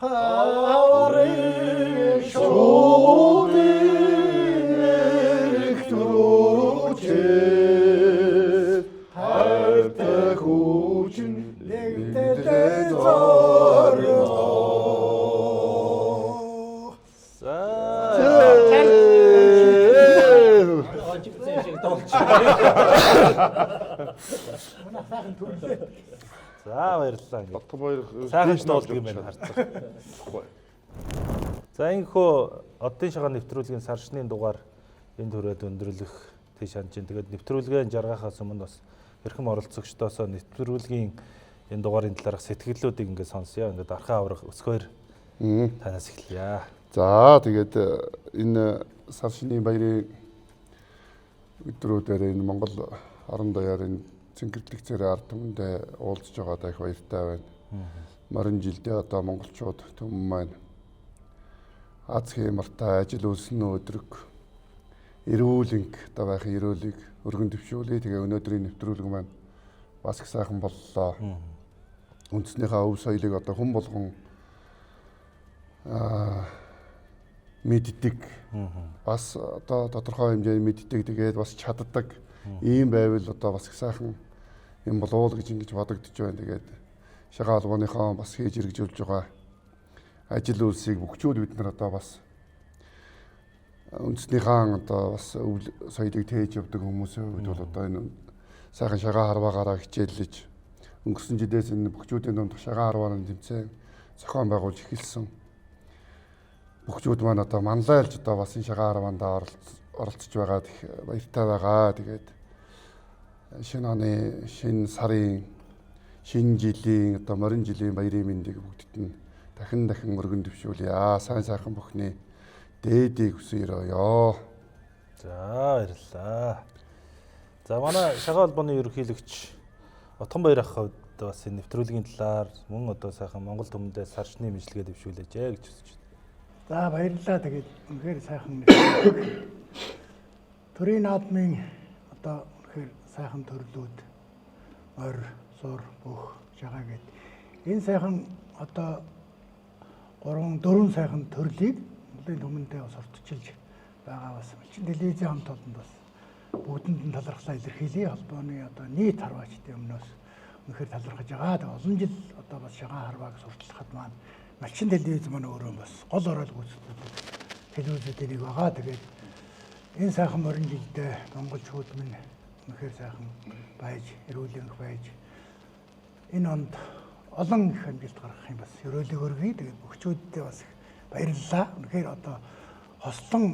Хаврын Шуудын эрэгтрүүчээ хайртай хүчин нэгтлээ зорнох. За. Хожигдсан юм шиг дуулчих. Сайхан төрлөө. За, баярлалаа. Ингээд. Батхан баяр. Сайхан ч дуулдаг юм байна, харцах. За, ингэхөө оддын шагаан нэвтрүүлгийн сар шины дугаар энэ түрээд өндөрлөх тийш хандж байна. Тэгээд нэвтрүүлгээ жаргахаас өмнө бас эрхэм оролцогчдоосоо нэвтрүүлгийн энэ дугаарын талаарх сэтгэлдлүүдийг ингээд сонсъё. Ингээд архаа аврах өсгөөр танаас эхэлье. За, тэгээд энэ сар шинийн баярын өдрүүдээр энэ Монгол орон даяар энэ цэнгэрлэг цэрэ ард түмэндээ уулзж байгаадаа их баяртай байна. Морин жилдээ одоо монголчууд түмэн маань аз хэмартай ажил үйлсэн өдрөг эрүүлэнг одоо байхын эрүүлийг өргөн дэвшүүлье. Тэгээ өнөөдрийн нэвтрүүлэг маань бас их сайхан боллоо. Үндснийхээ өв соёлыг одоо хүн болгон мэддэг. Бас одоо тодорхой хэмжээний мэддэг, тэгээд бас чаддаг. Ийм байвал одоо бас их сайхан юм болов уу гэж ингэж бодогдож байна. Тэгээд шагаа холбооныхоо бас хийж хэрэгжүүлж байгаа ажил үйлсийг бүгчүүд бид нар одоо бас үндснийхээ одоо бас өв соёлыг тээж явдаг хүмүүсийн хувьд бол одоо энэ сайхан шагаа харваагаараа хичээллэж өнгөрсөн жилээс энэ бүгчүүдийн дунд шагаа харвааны тэмцээн зохион байгуулж эхэлсэн. Бүгчүүд маань одоо манлайлж одоо бас энэ шагаа харваандаа оролцож байгаад их баяртай байгаа. Тэгээд шинэ оны, шинэ сарын, шинэ жилийн одоо морин жилийн баярын мэндийг бүгдд нь дахин дахин өргөн дэвшүүлье. Сайн сайхан бүхний дээдийг хүсэн өрөөё. За, баярлалаа. За, манай шагаа холбооны ерөнхийлөгч Отгон баяр ах хувьд бас энэ нэвтрүүлгийн талаар мөн одоо сайхан Монгол түмэндээ сар шины мэдлэгээ дэвшүүлээч гэж хүсэж байна. За, баярлалаа. Тэгээд үнэхээр сайхан нэвтрүүлэг. Төрийн наадмын одоо үнэхээр сайхан төрлүүд. Морь, сур, бүх, шагаа гэд. Энэ сайхан одоо 3 4 сайхан төрлийг Монголын түмэндээ бас уртчилж байгаа бас Малчин телевизийн хамт олонд бас бүгдэнд нь талархлаа илэрхийлье. Холбооны одоо нийт харваачдын өмнөөс үнэхээр талархаж байгаа. Тэгээ олон жил одоо бас шагаан харвааг сурталчилахад маань Малчин телевиз маань өөрөө бас гол ороол гүйцэтгэдэг телевизүүдийн нэг байгаа. Тэгээд энэ сайхан морин жилдээ монголчууд минь үнэхээр сайхан байж, эрүүл энх байж энэ онд олон их амжилт гаргах юм бас ерөөлөг өргөе. Тэгээд бөхчүүддээ бас их баярлалаа. Үнэхээр одоо хослон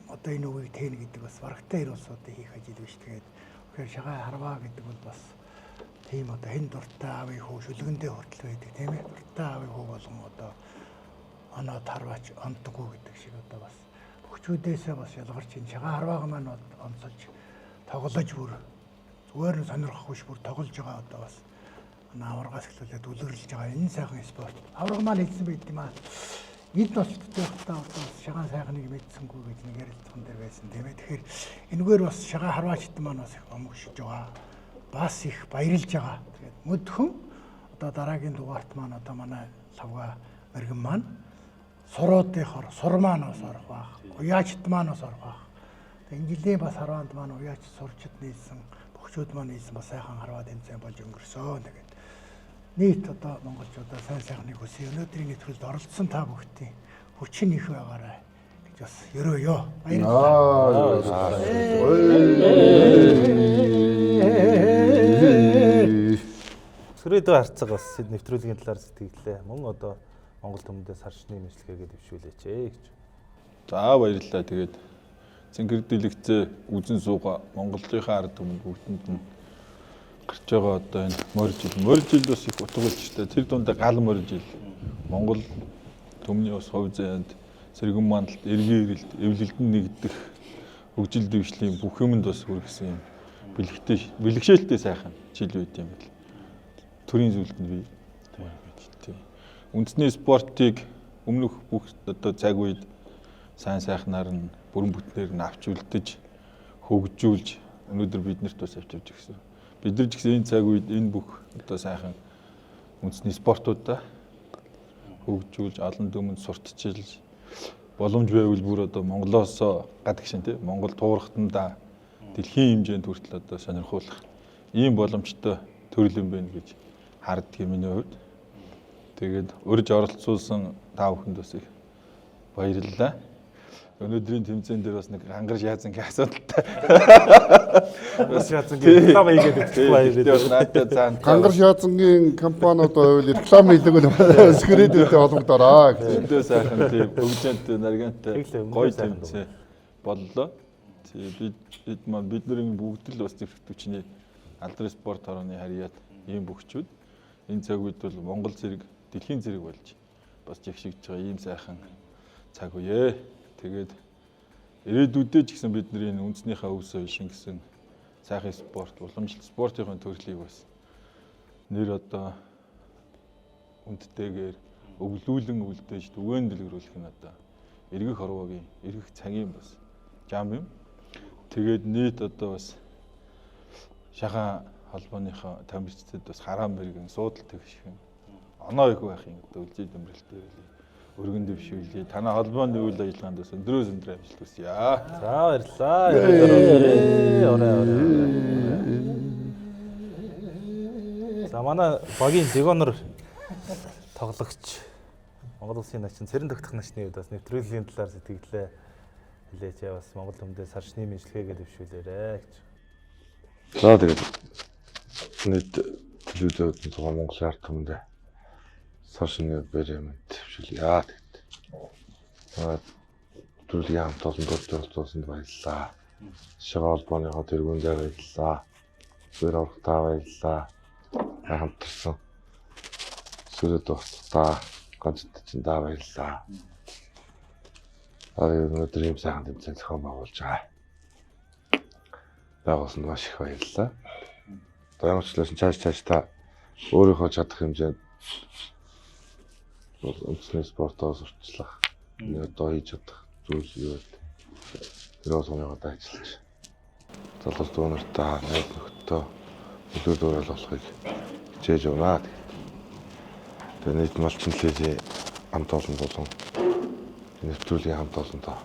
одоо энэ үгийг тээнэ гэдэг бас барагтай эр улсуудын хийх ажил биш. Тэгээд үнэхээр шагаа харваа гэдэг бол бас тийм одоо хэн дуртай аавын хүү шүлгэндээ хүртэл байдаг тийм ээ. Дуртай аавын хүү болгон одоо оноо тарваач онтгоо гэдэг шиг одоо бас бөхчүүдээсээ бас ялгарч энэ шагаа харваагаа маань онцолж тоглож бүр зүгээр нь сонирхох биш бүр тоглож байгаа одоо бас аваргаас эхлүүлээд үлгэрлэж байгаа энэ сайхан спорт. Аварга маань хэлсэн байт юм аа. Эд ноцтой байхдаа одоо бас шагаан сайхныг мэдсэнгүй гэж нэг ярилцсан дээр байсан тийм ээ. Тэгэхээр энэгээр бас шагаа харваачд маань бас их омгшиж байгаа. Бас их баярлж байгаа. Тэгээд мөдхөн одоо дараагийн дугаарт маань одоо манай лавга мэрэгэн маань суруудынхоор сур маань бас орох байх. Уяачд маань бас орох байх. Энэ жилийн бас харваанд маань уяач сурчид нийлсэн, бөхчүүд маань нийлсэн бас сайхан харваа тэмцээн болж өнгөрсөө. Тэгээд нийт одоо монголчуудаа сайн сайхныг хүсье. Өнөөдрийн нэвтрүүлэлд оролцсон та бүхтийн хүчин их байгаарай гэж бас ерөөё. Баярлалаа. Сүрээдөө харцаг бас нэвтрүүлгийн талаар сэтгэлээ. Мөн одоо Монгол түмэндээ сар шины мэдлэгээгээ дэвшүүлээч ээ гэж. За баярлалаа. Тэгээд цэнгэр дэлгэцээ үзэн сууга Монголынхаа ард түмэнд бүгдэнд нь гарч байгаа одоо энэ морь жил. Морь жил бас их утга учиртай. Тэр дундаа гал морь жил. Монгол түмний бас хувь заяанд сэргэн мандалд, эргийн эрэлт, эвлэлдэн нэгдэх хөгжил дэвшлийн бүх юмд бас хүргэсэн юм бэлэгтэй бэлэгшээлтэй сайхан жил байт юм бэл. Төрийн зүйлд нь би тийм. Үндэсний спортыг өмнөх бүх одоо цаг үед сайн сайхнаар нь бүрэн бүтнээр нь авч үлдэж хөгжүүлж өнөөдөр биднэрт бас авч явж гисэн. Бид нар ч гэсэн энэ цаг үед энэ бүх одоо сайхан үндэсний спортуудаа хөгжүүлж олон түмэнд сурталчилж боломж байвал бүр одоо Монголоос гадагшин тий Монгол туурахтандаа дэлхийн хэмжээнд хүртэл одоо сонирхуулах ийм боломжтой төрөл юм байна гэж харддаг юм миний хувьд. Тэгээд урьж оролцуулсан та бүхэнд бас их баярлалаа. Өнөөдрийн тэмцээн дээр бас нэг хангар шаазангийн асуудалтай. Бас шаазангийн реклам хийгээд өгчих баяр. Бас надад заан. Гангар шаазангийн компаниуд байвал реклам хийдэг нь скринтэй холбогдороо гэж. Өндөө сайхан тийм өвжөнтэй наргантай Тэглээ, өндөр гоё сайхан тэмцээн боллоо. Тий бид маань бидний бүгд л бас зэвсэг түвшний алдрын спорт хорооны харьяат ийм бөхчүүд энэ цаг үед бол Монгол зэрэг дэлхийн зэрэг болж бас жигшигдж байгаа ийм сайхан цаг үе. Тэгээд ирээдүйдээ ч гэсэн бидний энэ үндэснийхээ өв соёл шингэсэн сайхан спорт, уламжлалт спортын төрлийг бас нэр одоо үндтэйгээр өглүүлэн үлдээж түгээн дэлгэрүүлэх нь одоо эргэх хорвоогийн эргэх цагийн бас жам юм. Тэгээд нийт одоо бас шахан холбооныхоо тамирчдад бас хараан мэрэгэн суудал тэгшхэн оноо их байх юм одоо үлзий дэмрэлтэй өргөн дэвшүүлье. Танай холбооны үйл ажиллагаанд бас өндрөөс өндөр амжилт хүсье. За баярлалаа. Орой орой. За манай багийн легонор тоглогч Монгол улсын начин цэрэн тогтох начны хувьд бас нэвтрүүлгийн талаар сэтгэлээ хэлээч яа бас Монгол түмэндээ сар шины мэдлэгээгээ дэвшүүлээрэ гэж. За тэгээд нийт телевизүүд нь цугаа Монголын ард түмэндээ сар шинэ бэрэмэд төвшүүлье. Тэгээд. Төрөлгийн хамт олон дурж оролцуулсанд баярлалаа. Шага холбооныхоо тэргүүндээ баярлалаа. Бэр орохтаа баярлалаа. Хамтарсан. Сүрээд дуустаа. Ганцт чинь даа баярлалаа. Аа өнөөдөр ийм сайхан тэмцээн зохион байгуулж байгаа. Байгуулсанд маш их баярлалаа. Одоо ямар ч лсэн чааш чааш та өөрийнхөө чадах хэмжээнд бол үндэсний спортоо сурталчлах. Энэ одоо хийж чадах зүйл юу вэ? Тэр болгоныг одоо ажиллаж. Залуус дүү нартаа, найз нөхдөдөө Үлгэр дуурайл болохыг хичээж явнаа. Тэгээд нийт малчин телевизийн хамт олон болон нэвтрүүлгийн хамт олондоо.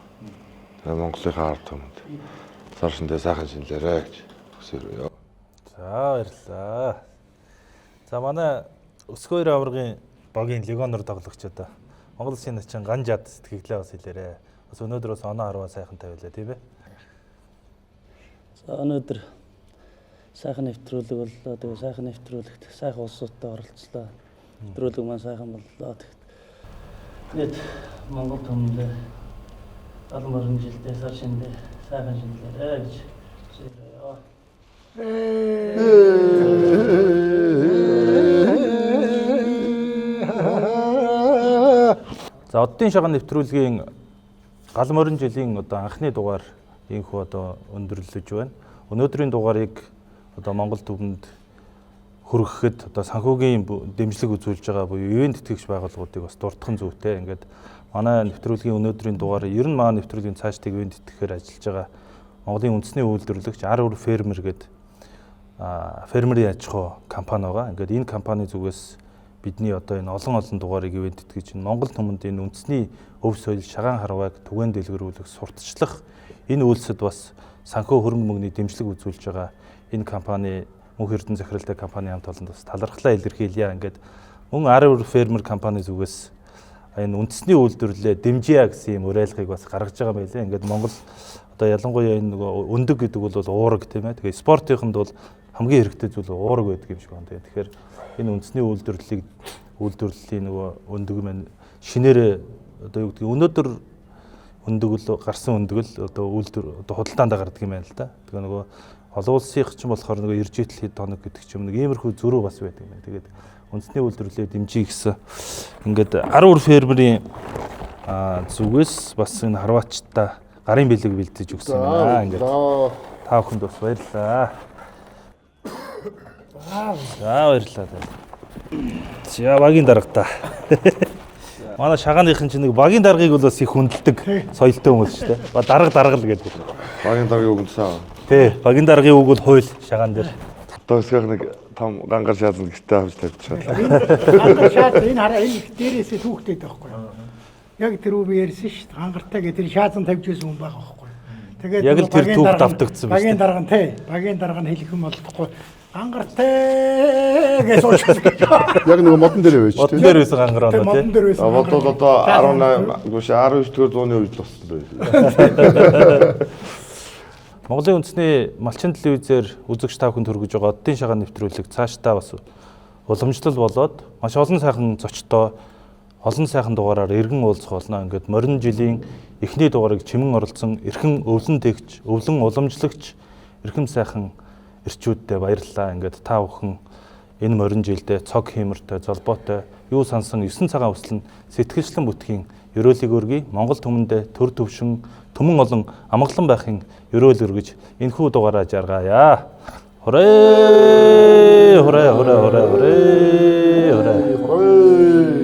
Тэгээд Монголынхаа ард түмэнд сар шиндээ сайхан шинэлээрэй гэж хүсээрэй. За, баярлалаа. За, манай Өсгөөр аваргын багийн легионер тоглогч одоо Монгол Улсын начин Ганжад сэтгэлээ бас хэлээрэ. Бас өнөөдөр бас оноо харваа сайхан тавилаа, тийм ээ. За, өнөөдөр сайхан нэвтрүүлэг боллоо. Тэгээ сайхан нэвтрүүлэгт сайхан улсуудтай оролцлоо. Нэвтрүүлэг маань сайхан боллоо. Тэгэхэд нийт Монгол түмэндээ 70 морин жилдээ сар шиндээ сайхан шинэлээрэй гэж хүсээрэй. За, оддын шаган нэвтрүүлгийн гал морин жилийн одоо анхны дугаар ийхүү одоо өндөрлөж байна. Өнөөдрийн дугаарыг одоо Монгол түмэнд хүргэхэд одоо санхүүгийн дэмжлэг үзүүлж байгаа буюу ивээн тэтгэгч байгууллагуудыг бас дуртах нь зүйтэй. Ингээд манай нэвтрүүлгийн өнөөдрийн дугаар ер нь манай нэвтрүүлгийн цаашдыг ивээн тэтгэхээр ажиллаж байгаа Монголын үндэсний үйлдвэрлэгч Ар үр фермер гэдэг фермерийн аж ахуй компани байгаа. Ингээд энэ компани зүгээс бидний одоо энэ олон олон дугаарыг ивээн тэтгэж энэ Монгол түмэнд энэ үндэсний өв соёл шагаан харвайг түгээн дэлгэрүүлэх, сурталчлах энэ үйлсэд бас санхүү хөрөнгө мөнгөний дэмжлэг үзүүлж байгаа энэ компани Мөнх Эрдэнэ захиралтай компани хамт олонд бас талархлаа илэрхийлье. Ингээд мөн Ар үр фермер компани зүгээс энэ үндэсний үйлдвэрлэлээ дэмжийа гэсэн юм уриалгыг бас гаргаж байгаа байлээ. Ингээд Монгол одоо ялангуяа энэ нөгөө өндөг гэдэг бол уураг, тийм ээ. Тэгээ спортынханд бол хамгийн хэрэгтэй зүйл уураг байдаг юм шиг байна. Тэгэхээр энэ үндэсний үйлдвэрлэлийг үйлдвэрлэлийн нөгөө өндөг маань шинээрээ одоо юу гэдгийг өнөөдөр өндөг л гарсан өндөг л одоо үйлдвэр одоо худалдаанд гардаг юм байна л да. Тэгээ нөгөө олон улсынх ч болохоор нөгөө ирж итл хэд хоног гэдэг ч юм нэг иймэрхүү зөрүү бас байдаг юм байна. Тэгээд үндэсний үйлдвэрлэлээ дэмжиж гэсэн ингээд Ар үр фермерийн зүгээс бас энэ харваачтай гарын бэлэг бэлдэж өгсөн юм байна. Ингээд та бүхэнд бас баярлалаа. За, баярлалаа. За, багийн дарга та. Манай шагааныхан чинь нэг багийн даргыг бол бас их хүндэлдэг соёлтой хүмүүс шүү дээ. Ба дарга дарга л гэдэг. Багийн даргын үгэнд саа. Тий, багийн даргын үг бол хууль шагаан дээр. Одоо өсгөх нэг том гангар шаазан гэртээ авч тавьчихлаа. Гангар шааз энэ хараа энэ их дээрээсээ түүхтэй байхгүй юу? Яг тэр үү би ярьсан шүү дээ. Гангартай гэх тэр шаазан тавьж байсан хүн байгаа байхгүй юу? Тэгээд Яг л тэр багийн түүх дарга нь- давтагдсан биз Багийн дээ. дарга нь тий. Багийн дарга нь хэлэх юм болохгүй. Гангартай гэж суучсан. Яг нөгөө модон дээр байж Модон тийм. дээр байсан гангар Тэр оноо модон тий. дээр байсан. Бодвол одоо 18 гүш 19 дугаар зууны үед л болсон л байл. Монголын үндэсний малчин телевизээр үзэгч та бүхэнд хүргэж байгаа оддын шагаан нэвтрүүлэг цаашдаа бас уламжлал болоод маш олон сайхан зочдтой олон сайхан дугаараар эргэн уулзах болно. Ингээд морин жилийн эхний дугаарыг чимэн оролцсон эрхэн өвлөн тэгч, өвлөн уламжлагч эрхэм сайхан эрчүүддээ баярлалаа. Ингээд та бүхэн энэ морин жилдээ цог хиймэртэй, золбоотой, юу сансан 9 цагаан өслөн сэтгэлчлэн бүтгийн ерөөлийг өргөе. Монгол түмэндээ төр төвшин түмэн олон амгалан байхын ерөөл өргөж энэхүү дугаараа жаргаая. Хурээ, хурээ, хурээ, хурээ, хурээ, хурээ. Хурээ.